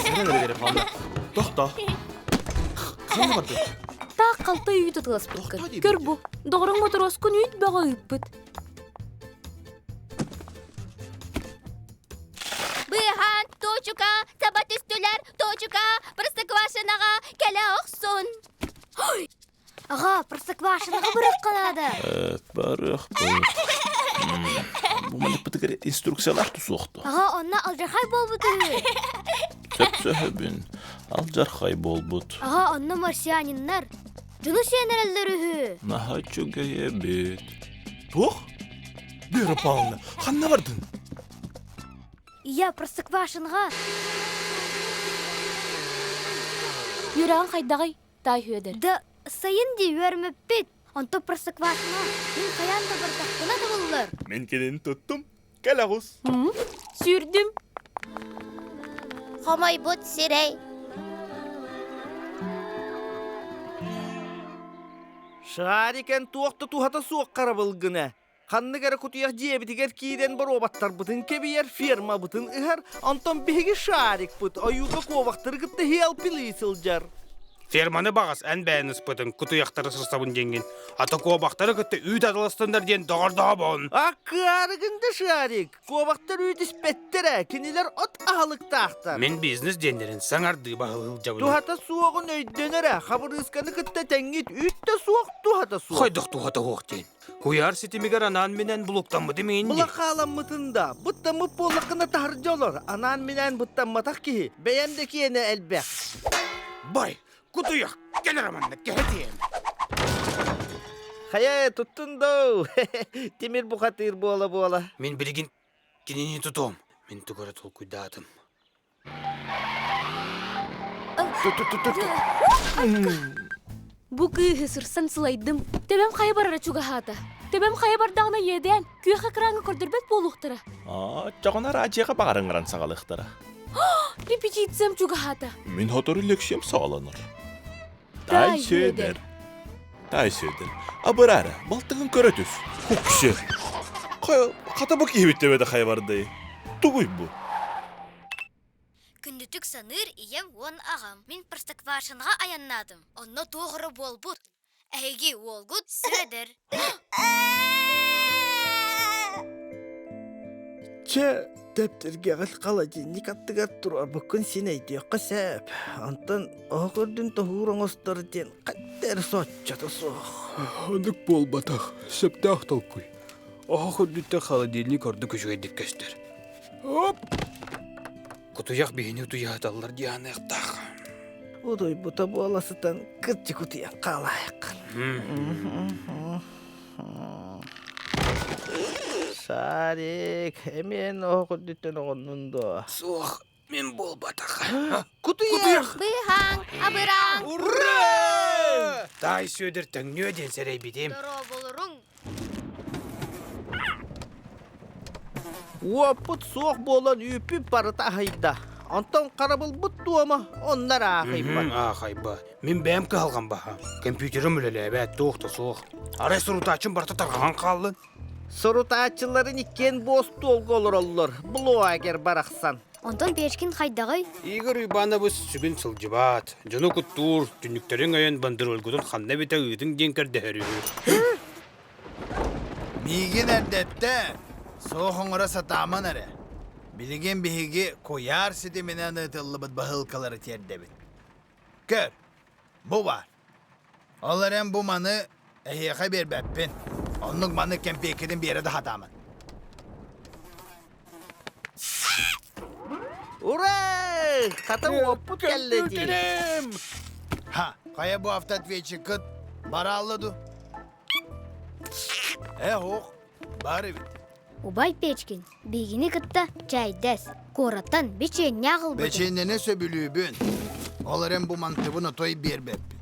Сэрэн эрэ Павловна. Тохто. Ханна бардын? Таах халтай үүт атыласпыккын. Көр бу, доҕоруҥ мотуруоскун үүт бөҕө ыыппыт. Быыһаан, туочука, саба түстүлэр, туочука, Простоквашиноҕа кэлэ охсун. Аҕа, Простоквашиноҕа барыахха наада. Барыахпыт. Бу маннык инструкциялар тусуохту. Аҕа, онно алдьархай буолбут үһү. Сөпсөһөбүн. Алдьархай буолбут. Аҕа, онно марсианиннар дьону сиэн эрэллэр үһү. Наһаа үчүгэй эбит. Туох? Вера Павловна, ханна бардын? Я Простоквашиноҕа. Үөрэҕиҥ хайдаҕый? Таай Үөдэр. Да сайын дии үөрмэппит. Онто Простоквашино мин хайаан да бардахпына табыллар. Мин кинини туттум. Кэл аҕус. Сүүрдүм. Хомойбут сирэй. Шарикен туох да туһата суох харабылгына. Ханнык эрэ кутуйах дьиэбитигэр киирэн боруобаттарбытын кэбийэр, фермабытын ыһар, онтон биһиги шарикпыт ойууга куобахтары кытта хиалпилыы сылдьар. Ферманы баҕас эн бэйэн ыспытыҥ, кутуйахтары сырсабын диэҥҥин. Ата куобахтары кытта үүт атыластыннар диэн доҕордоһобун. Аккаарыгын да шарик, куобахтар үүт испэттэрэ, кинилэр от аһылыктаахтар. Мин бизнес диэннэрин саҥардыы баһылыылдьабын. Туһата суоҕун өйдөнөрө, хабырыысканы кытта тэҥҥит үүт да суох, туһата суох. Хайдах туһата суох диэн? Куйаар ситимигэр анаан-минээн булуктаммытым иһин дии. Була хааламмытын да, быттаммыт буоллаххына таһырдьа олор. Анаан-минээн быттамматах киһи, бэйэм да киэнэ элбэх. Бай, кутуйах, кэлэр манна кэһэтиэм. Хайа, туттун доо. Тимир бухатыыр буола-буола. Мин билигин кинини тутуом. Мин тугу эрэ толкуйдаатым. Бу кыыһы сырсан сылайдым. Төбөм хайа барара чугаһаата. Төбөм хайа бардаҕына иэдээн, күөх экраҥҥа көрдөрбөт буолуохтара. Оччоҕуна радиоҕа баҕарыҥыран саҕалыахтара. Репетициям чугаһаата. Мин сотору лекциям саҕаланар. Тай Сүөдэр. Тай Сүөдэр. Абыраара, балтыгын көрө түс. Куксу. Хата бу киһибит төбөтө хайа бардый? Тугуй бу? Күндүтүк саныыр ийэм уон аҕам. Мин Простоквашиноҕа айаннаатым. Онно туох эрэ буолбут. Эһиги уолгут Сүөдэр. Чэ, тэптиргэҕил холодильник аттыгар туруорбуккун син өйдүөххэ сөп. Онтон оһох үрдүн тоһуур оҥостор диэн хайда эрэ соччото суох. Оннук буолбатах, сөптөөх толкуй. Оһох үрдүттэн холодильник ордук үчүгэйдик көстөр. Оп! Кутуйах биһини утуйааталлар дианыахтаах. Утуйбута буола сытан кырдьык утуйан хаалаайаххын. Шарик, эмиэн оһох үрдүттэн оҕоннун дуо? Суох, мин буолбатах. Кутуйах! Быыһааҥ, абырааҥ! Ура! Таай Сүөдэр төҥнүө диэн сэрэйбитим. Дорооболоруҥ! Уоппут суох буолан үүппүт барыта аһыйда. Онтон харабылбыт туома онно эрэ аахайбат. Аахайба. Мин бэйэм кыһалҕам баһа. Компьютерым үлэлээбэт, туох да суох. Арай сурутааччым барыта тарҕаһан хааллын. Сурутааччыларын иккиэн бу остуолга олороллор, блогер барахсан. Онтон Печкин хайдаҕый? Игорь Уйбаанабыс сүгүн сылдьыбат. Дьону куттуур, түннүктэрин өйөн бандерольгутун ханна эбитэ ыытыҥ диэн көрдөһөр үһү. Миигин эрдэттэ суох оҥоро сатааман эрэ. Билигин биһиги куйаар ситиминэн ыытыллыбыт баһыылкалары тиэрдэбит. Көр, бу баар. Ол эрэн бу маны эһиэхэ биэрбэппин. Оннук маны кэмпиэккитин биэрэ да сатааман. Ура! Хата уоппут кэллэ дии. Ха, хайа бу автоответчиккыт бараалла ду? Э, ох, бар эбит. Убай Печкин биһигини кытта чээйдэс, куораттан бичиэнньэ аҕалбытын. Бэчиэнньэни сөбүлүүбүн. Ол эрэн бу мантыбын отой биэрбэппин.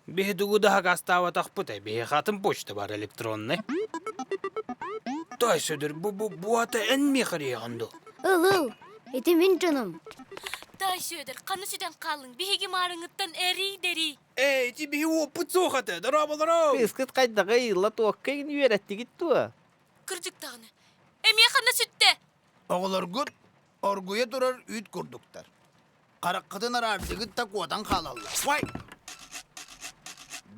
Биһи тугу да хакастаабатахпыт ээ, биһиэхэ атын почта бар электронный. Той Сүдүр, бу бу бу ата эн миэхэ эрийэҕин дуу? Ыл ыл, ити мин дьонум. Тай Сүөдэр, ханна сүтэн хааллыҥ? Биһиги маарыҥҥыттан эрий-дэрий. Эй, ити биһи уоппут суох этэ, дорооболору! Кыыскыт хайдаҕый, ылла туокка игин үөрэттигит дуо? Кырдьык даҕаны, эмиэ ханна сүттэ? Оҕолоргут оргуйа турар үүт курдуктар. Хараххытын араардыгыт да куотан хаалаллар. Уай!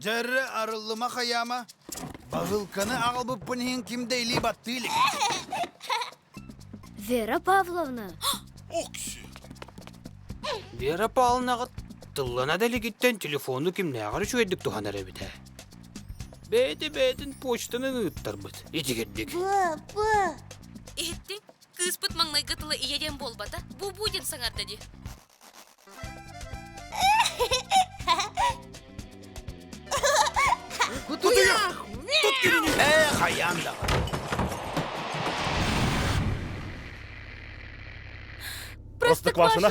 Дьэрре арыллыма хайаама, баһыылканы аҕалбыппын иһин ким да илии баттыы илик. Вера Павловна! Окси! Вера Павловнаҕа тыллана да илигиттэн телефону кимнээҕэр үчүгэйдик туһанар эбит ээ. Бэйэтэ бэйэтин почтанан ыыттарбыт. Итигирдик. Бы-бы. Иһиттиҥ? Кыыспыт маҥнайгы тыла ийэ диэн буолбата, бу-бу диэн саҥарда дии. Кутуйах! Тут кинини! Ээ, хайаан даҕаны. Простоквашино!